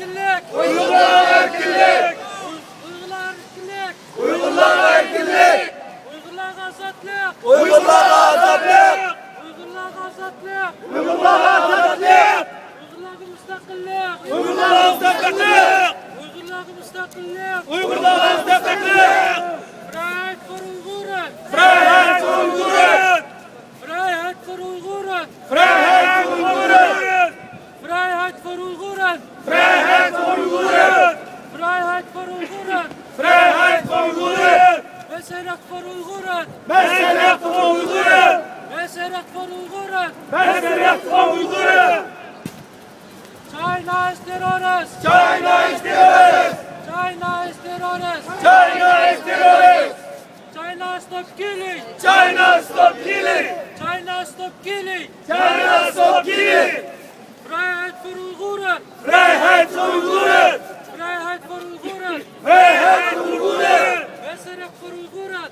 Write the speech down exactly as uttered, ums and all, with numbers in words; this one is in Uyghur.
ئەركىنلىك! ئۇيغۇرلارغا ئەركىنلىك! ئۇيغۇرلارغا ئەركىنلىك! ئۇيغۇرلارغا ئەركىنلىك! ئۇيغۇرلارغا ئازادلىق! ئۇيغۇرلارغا ئازادلىق! ئۇيغۇرلارغا ئازادلىق! ئۇيغۇرلارغا ئازادلىق! ئۇيغۇرلارغا مۇستەقىللىق! ئۇيغۇرلارغا مۇستەقىللىق! ئۇيغۇرلارغا مۇستەقىللىق! ئۇيغۇرلارغا مۇستەقىللىق! Freiheit für Uiguren! Freiheit für Uiguren! Freiheit für Uiguren! Freiheit für Uiguren! Freiheit für Uiguren! Freiheit für Uiguren! Freiheit für Uiguren! Freiheit für Uiguren! Menschenrecht für Uiguren! Menschenrecht für Uiguren! Menschenrecht für Uiguren! Menschenrecht für Uiguren! China is terrorist! China is terrorist! China is terrorist! China is terrorist! China stop killing! China stop killing! China stop killing! China stop killing! Freiheit für Uiguren! Freiheit für Uiguren! Freiheit für Uiguren! Freiheit für Uiguren! Menschenrecht für Uiguren!